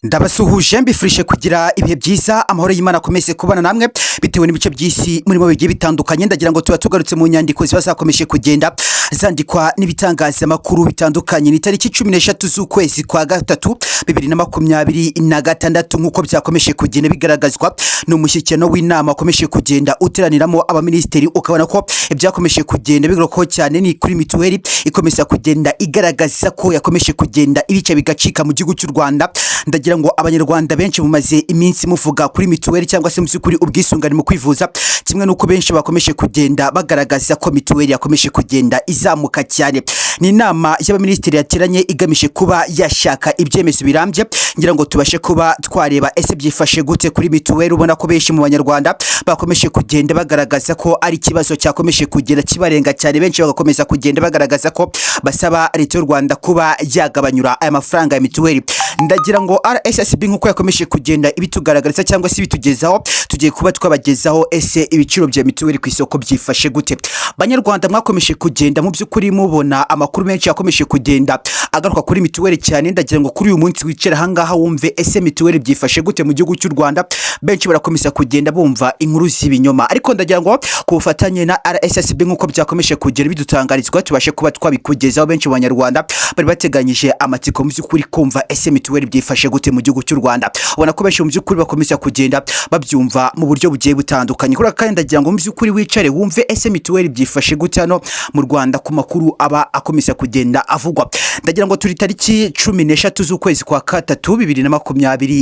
Ndabasuhuje, mbifurije kugira ibihe byiza, amahoro y'Imana akomeze kubana namwe bitewe n'ibice by'isi murimo bigiye bitandukanye. Ndagira ngo tuba tugarutse mu nyandiko ziba zakomeje kugenda zandikwa n'ibitangazamakuru bitandukanye. Ni tariki 13 z'ukwezi kwa gatatu 2026, nk'uko byakomeje kugenda bigaragazwa. Ni umushyikirano w'inama wakomeje kugenda uteraniramo abaminisitiri, ukabona ko ibyakomeje kugenda bigarukwaho cyane ni kuri mituweli ikomeza kugenda igaragaza ko yakomeje kugenda ibice bigacika mu gihugu cy'u Rwanda. Ndagira ngo Abanyarwanda benshi mumaze iminsi muvuga kuri mituweli, cyangwa se mu by'ukuri ubwisungane mu kwivuza, kimwe n'uko benshi bakomeje kugenda bagaragaza ko mituweli yakomeje kugenda izamuka cyane. Ni inama y'abaminisitiri yateranye igamije kuba yashaka ibyemezo birambye. Ngira ngo tubashe kuba twareba ese byifashe gute kuri mituweli. Ubona ko benshi mu Banyarwanda bakomeje kugenda bagaragaza ko ari ikibazo cyakomeje kugenda kibarenga cyane, benshi bagakomeza kugenda bagaragaza ko basaba Leta y'u Rwanda kuba yagabanyura aya mafaranga ya mituweli. Ndagira ngo RSSB, nk'uko yakomeje kugenda ibitugaragariza cyangwa se ibitugezaho, tugiye kuba twabagezaho ese ibiciro bya mituweli ku isoko byifashe gute. Banyarwanda mwakomeje kugenda mu by'ukuri mubona amakuru menshi yakomeje kugenda agaruka kuri mituweli cyane, ndagira ngo kuri uyu munsi wicare ahangaha wumve ese mituweli byifashe gute mu gihugu cy'u Rwanda. Benshi barakomeza kugenda bumva inkuru z'ibinyoma, ariko ndagira ngo ku bufatanye na RSSB, nk'uko byakomeje kugenda bidutangarizwa, tubashe kuba twabikugezaho. Benshi mu Banyarwanda bari bateganyije amatsiko mu by'ukuri kumva ese mituweli byifashe gute mu gihugu cy'u Rwanda. Ubona ko benshi mu by'ukuri bakomeza kugenda babyumva mu buryo bugiye butandukanye. Kuri aka kanya ndagira ngo mu by'ukuri wicare wumve ese mituweli byifashe gute hano mu Rwanda ku makuru aba akomeza kugenda avugwa. Ndagira ngo turi tariki 13 z'ukwezi kwa gatatu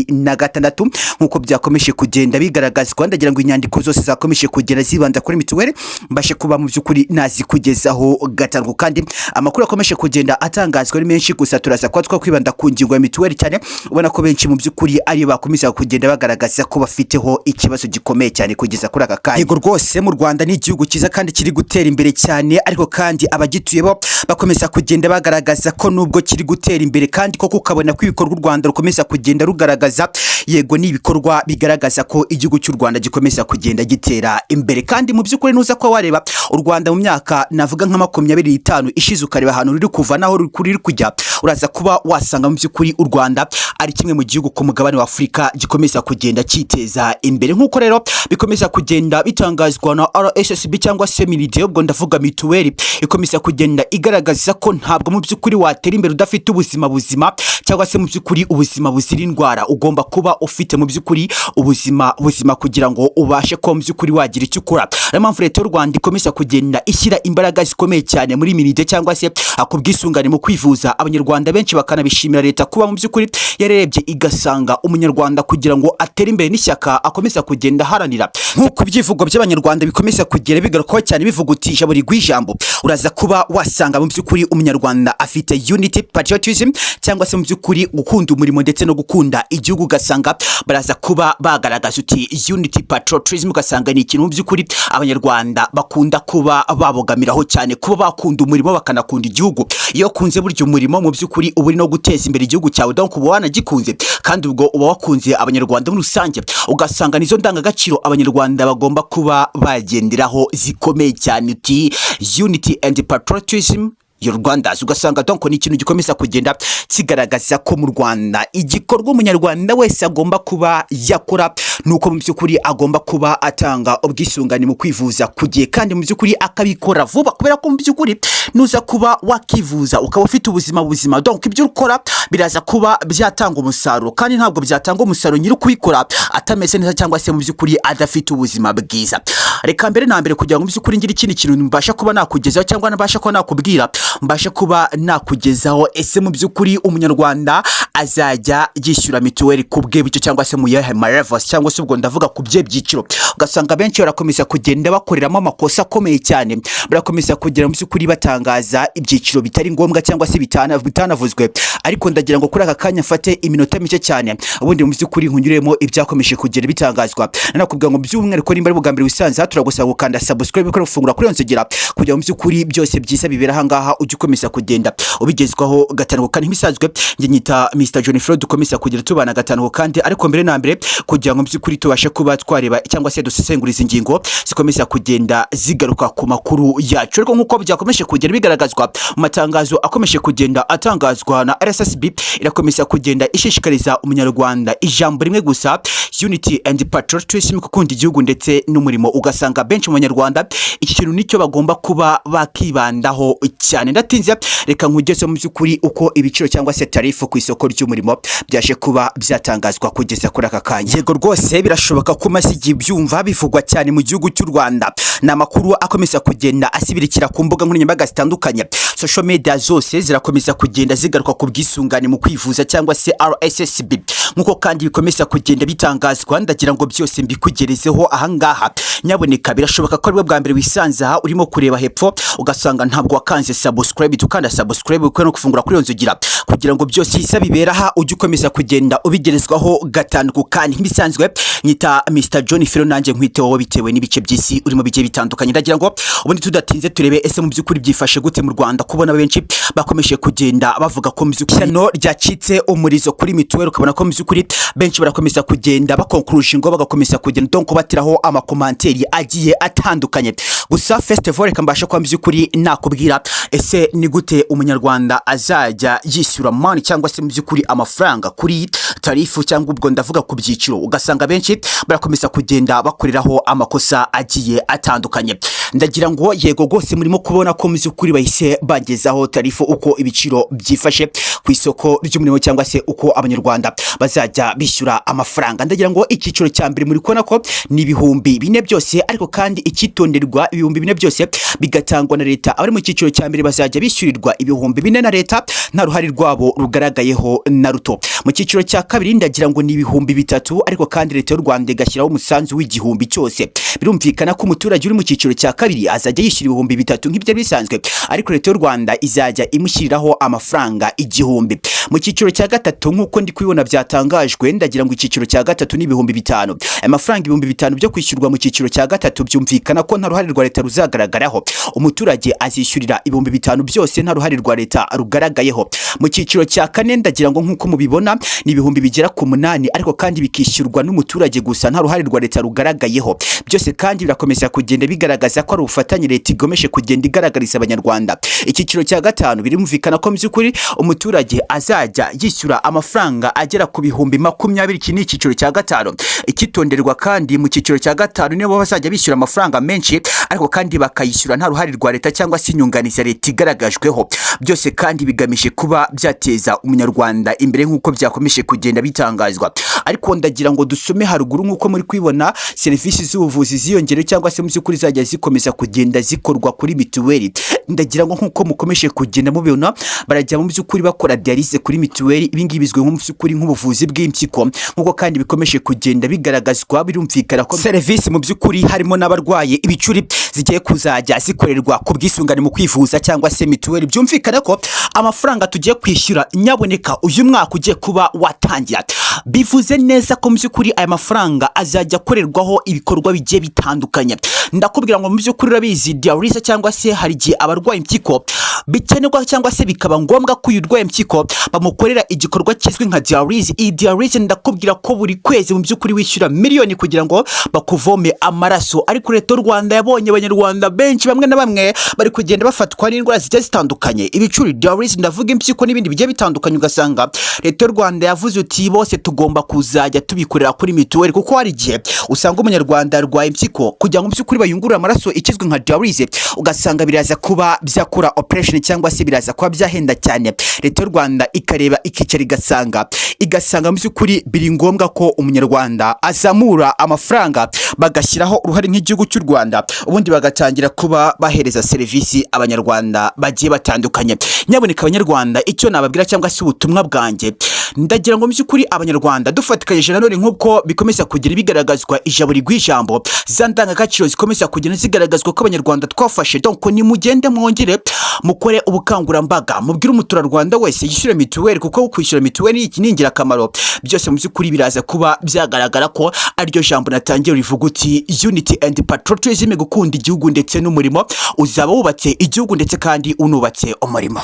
2026, nk'uko byakomeje kugenda bigaragazwa. Ndagira ngo inyandiko zose zakomeje kugenda zibanda kuri mituweli mbashe kuba mu by'ukuri nazikugezaho gatanu. Kandi amakuru akomeje kugenda atangazwa ari menshi, gusa turaza kuba twakwibanda ku ngingo ya mituweli cyane. Ubona ko benshi mu by'ukuri ariyo bakomeza kugenda bagaragaza ko bafiteho ikibazo gikomeye cyane kugeza kuri aka kanya. Yego rwose, mu Rwanda ni igihugu cyiza kandi kiri gutera imbere cyane, ariko kandi abagituye bo bakomeza kugenda bagaragaza ko nubwo kiri gutera imbere, kandi koko ukabona ko ibikorwa u Rwanda rukomeza kugenda rugaragaza, yego, ni ibikorwa bigaragaza ko igihugu cy'u Rwanda gikomeza kugenda gitera imbere. Kandi mu by'ukuri nuza ko wareba u Rwanda mu myaka navuga nka 25 ishize, ukareba ahantu ruri kuva naho ruri kujya, uraza kuba wasanga mu by'ukuri u Rwanda ari kimwe mu gihugu ku mugabane wa Afurika gikomeza kugenda cyiteza imbere. Nk'uko rero bikomeza kugenda bitangazwa na RSSB cyangwa se MINIDEH, ubwo ndavuga mituweli ikomeza kugenda igaragaza ko ntabwo mu by'ukuri watera imbere udafite ubuzima buzima, cyangwa se mu by'ukuri ubuzima buzira indwara. Ugomba kuba ufite mu by'ukuri ubuzima buzima kugira ngo ubashe kuba mu by'ukuri wagira icyo ukora. Niyo mpamvu Leta y'u Rwanda ikomeza kugenda ishyira imbaraga zikomeye cyane muri MINIDEH, cyangwa se ku bwisungane mu kwivuza. Abanyarwanda benshi bakanabishimira leta kuba mu by'ukuri yarebye igasanga Umunyarwanda kugira ngo atere imbere n'ishyaka akomeza kugenda aharanira, nk'uko ibyivugo by'Abanyarwanda bikomeza kugenda bigarukwaho cyane, bivuga uti "Ijabo riguha ijambo". Uraza kuba wasanga mu by'ukuri Umunyarwanda afite unity, patriotism, cyangwa se mu by'ukuri gukunda umurimo ndetse no gukunda igihugu. Ugasanga baraza kuba bagaragaza uti "unity, patriotism", ugasanga ni ikintu mu by'ukuri Abanyarwanda bakunda kuba babogamiraho cyane, kuba bakunda umurimo bakanakunda igihugu. Iyo ukunze burya umurimo, mu by'ukuri uba uri no guteza imbere igihugu cyawe, donc uba wanagikunze, kandi ubwo uba wakunze Abanyarwanda muri rusange. Ugasanga nizo ndangagaciro Abanyarwanda bagomba kuba bagenderaho zikomeye cyane, uti "unity and patriotism your Rwandas". Ugasanga donc ni ikintu gikomeza kugenda kigaragaza ko mu Rwanda igikorwa Umunyarwanda wese agomba kuba yakora nuko mu by'ukuri agomba kuba atanga ubwisungane mu kwivuza ku gihe, kandi mu by'ukuri akabikora vuba, kubera ko mu by'ukuri nuza kuba wakivuza ukaba ufite ubuzima buzima, donc ibyo ukora biraza kuba byatanga umusaruro, kandi ntabwo byatanga umusaruro nyiri kubikora atameze neza, cyangwa se mu by'ukuri adafite ubuzima bwiza. Reka mbere na mbere, kugira ngo mu by'ukuri ngire ikindi kintu mbasha kuba nakugezaho cyangwa nabasha kuba nakubwira, mbasha kuba nakugezaho ese mu by'ukuri Umunyarwanda azajya yishyura mituweli ku bwe bityo, cyangwa se mu yahe ma levels, cyangwa se ubwo ndavuga ku bye byiciro. Ugasanga benshi barakomeza kugenda bakoreramo amakosa akomeye cyane, barakomeza kugera mu by'ukuri batangaza ibyiciro bitari ngombwa cyangwa se bitanavuzwe. Ariko ndagira ngo kuri aka kanya mfate iminota mike cyane, ubundi mu by'ukuri nkunyuremo ibyakomeje kugenda bitangazwa. Nanakubwira ngo by'umwihariko nimba ari ubwa mbere wisanze aha, turagusaba gukanda subscribe, gukora gufungura kuri iyo nzogera, kugira ngo mu by'ukuri byose byiza bibera aha ngaha ujye ujye ukomeza kugenda ubigezwaho gatanu. Kandi nk'ibisanzwe, njye nyita Mr John Fred, dukomeza kugenda tubana gatanu. Kandi ariko mbere na mbere, kugira ngo mu by'ukuri tubashe kuba twareba cyangwa se dusesengura izi ngingo zikomeza kugenda zigaruka ku makuru yacu, ariko nk'uko byakomeje kugenda bigaragazwa mu matangazo akomeje kugenda atangazwa na RSSB, irakomeza kugenda ishishikariza umunyarwanda ijambo rimwe gusa: unity and patriotism, gukunda igihugu ndetse n'umurimo. Ugasanga benshi mu banyarwanda iki kintu nicyo bagomba kuba bakibandaho cyane. Ndatinze, reka nkugeze mu by'ukuri uko ibiciro cyangwa se tarif ku isoko ry'umurimo byaje kuba byatangazwa kugeza kuri aka kanya. Yego rwose, birashoboka ko umaze igihe byumva bivugwa cyane mu gihugu cy'u Rwanda. Ni amakuru akomeza kugenda asibirikira ku mbuga nkoranyambaga zitandukanye. Social media zose zirakomeza kugenda zigaruka ku bwisungane mu kwivuza cyangwa se RSSB, nk'uko kandi bikomeza kugenda bitangazwa. Ndagira ngo byose mbikugerezeho ahangaha. Nyaboneka, birashoboka ko aribwo bwa mbere wisanze aha, urimo kureba hepfo ugasanga ntabwo wakanze subscribe. Tukanda subscribe kuko no gufungura kuri iyo nzugira, kugira ngo byose isa bibera aha ujye ukomeza kugenda ubigerezwaho gatanu ku kandi. Nk'ibisanzwe, nyita Mr John Fero, nanjye nkwiteho bitewe n'ibice by'isi urimo bigiye bitandukanye. Ndagira ngo ubundi tudatinze turebe ese mu by'ukuri byifashe gute mu Rwanda, kubona benshi bakomeje kugenda bavuga ko mu by'ukuri ishyano ryacitse umurizo kuri mituweli. Ukabona ko mu by'ukuri benshi barakomeza kugenda bakonkuruje ngo bagakomeza kugenda donc batiraho ama commentaires agiye atandukanye. Gusa first of all, reka mbashe kuba mu by'ukuri nakubwira ese ni gute umunyarwanda azajya yishyura money cyangwa se mu by'ukuri amafaranga kuri tarif, cyangwa ubwo ndavuga ku byiciro. Ugasanga benshi barakomeza kugenda bakoreraho amakosa agiye atandukanye. Ndagira ngo yego rwose, murimo kubona ko mu by'ukuri bahise bagezaho tarif, uko ibiciro byifashe ku isoko ry'umurimo cyangwa se uko abanyarwanda bazajya bishyura amafaranga. Ndagira ngo icyiciro cya mbere muri kubona ko ni 4000 byose, ariko kandi icyitonderwa, 4000 byose bigatangwa na leta. Abari mu cyiciro cya mbere bazajya bishyurirwa 4000 na leta, nta ruhare rwabo rugaragayeho na ruto. Mu cyiciro cya kabiri, ndagira ngo ni 3000, ariko kandi leta y'u Rwanda igashyiraho umusanzu w'1000 cyose. Birumvikana ko umuturage uri mu cyiciro cya kabiri azajya yishyura 3000 nk'ibyo bisanzwe, ariko leta y'u Rwanda izajya imushyiriraho amafaranga 1000. Mu cyiciro cya gatatu, nk'uko ndi kubibona byatangajwe, ndagira ngo icyiciro cya gatatu ni 5000. Aya mafaranga 5000 byo kwishyurwa mu cyiciro cya gatatu, byumvikana ko nta ruhare rwa leta ruzagaragaraho. Umuturage azishyurira 5000 byose, nta ruhare rwa leta rugaragayeho. Mu cyiciro cya kane, ndagira ngo nk'uko mubibona, ni ibihumbi bigera ku 8, ariko kandi bikishyurwa n'umuturage gusa, nta ruhare rwa leta rugaragayeho. Byose kandi birakomeza kugenda bigaragaza ko ari ubufatanye leta igomeje kugenda igaragariza abanyarwanda. Icyiciro cya gatanu, birumvikana ko mu by'ukuri umuturage azajya yishyura amafaranga agera ku 20,000. Iki ni icyiciro cya gatanu. Icyitonderwa kandi, mu cyiciro cya gatanu nibo bazajya bishyura amafaranga menshi, ariko kandi bakayishyura nta ruhare rwa leta cyangwa se inyunganizi ya leta igaragajweho. Byose kandi bigamije kuba byateza umunyarwanda imbere, nk'uko byakomeje kugenda bitangazwa. Ariko ndagira ngo dusome haruguru. Nk'uko muri kubibona, serivisi z'ubuvuzi ziyongere cyangwa se mu by'ukuri zajya zikomeza kugenda zikorwa kuri mituweli. Ndagira ngo nk'uko mukomeje kugenda mubibona, barajya mu by'ukuri bakora dialyse kuri mituweli. Ibi ngibi bizwi nko mu by'ukuri nk'ubuvuzi bw'impyiko, nk'uko kandi bikomeje kugenda bigaragazwa. Birumvikana ko serivisi mu by'ukuri harimo n'abarwaye ibicuri zigiye kuzajya zikorerwa ku bwisungane mu kwivuza cyangwa se mituweli. Byumvikane ko amafaranga tugiye kwishyura, nyaboneka, uyu mwaka ugiye kuba watangira, bivuze neza ko mu by'ukuri aya mafaranga azajya akorerwaho ibikorwa bigiye bitandukanye. Ndakubwira ngo mu by'ukuri urabizi, dialyse cyangwa se hari igihe abarwaye impyiko bikenerwa cyangwa se bikaba ngombwa ko uyu urwaye impyiko bamukorera igikorwa kizwi nka dialyse. Iyi dialyse, ndakubwira ko buri kwezi mu by'ukuri wishyura miliyoni kugira ngo bakuvome amaraso. Ariko leta y'u Rwanda yabonye abanyarwanda benshi bamwe na bamwe bari kugenda bafatwa n'indwara zigiye zitandukanye, ibicuri, dialyse, ndavuga impyiko n'ibindi bigiye bitandukanye. Ugasanga leta y'u Rwanda yavuze uti bose tugomba kuzajya tubikorera kuri mituweli, kuko hari igihe usanga umunyarwanda arwaye impyiko, kugira ngo mu by'ukuri bayungurure amaraso, ikizwi nka dialyse, ugasanga biraza kuba byakora operation cyangwa se biraza kuba byahenda cyane. Leta y'u Rwanda ikareba, ikicara, igasanga mu by'ukuri biri ngombwa ko umunyarwanda azamura amafaranga, bagashyiraho uruhare nk'igihugu cy'u Rwanda, ubundi bagatangira kuba bahereza serivisi abanyarwanda bagiye batandukanye. Nyaboneka abanyarwanda, icyo nababwira cyangwa se ubutumwa bwanjye, ndagira ngo mu by'ukuri abanyarwanda Abanyarwanda dufatikanyije nanone, nk'uko bikomeza kugira bigaragazwa ijabo rigw'ijambo, za ndangagaciro zikomeza kugenda zigaragazwa ko Abanyarwanda twafashe. Donc nimugende mwongere mukore ubukangurambaga, mubwire umuturarwanda wese yishyure mituweli, kuko kwishyura mituweli iki ni ingirakamaro. Byose mu by'ukuri biraza kuba byagaragara ko ariryo jambo natangiye rivuga uti "Unity and patriotism", gukunda igihugu ndetse n'umurimo. Uzaba wubatse igihugu ndetse kandi unubatse umurimo.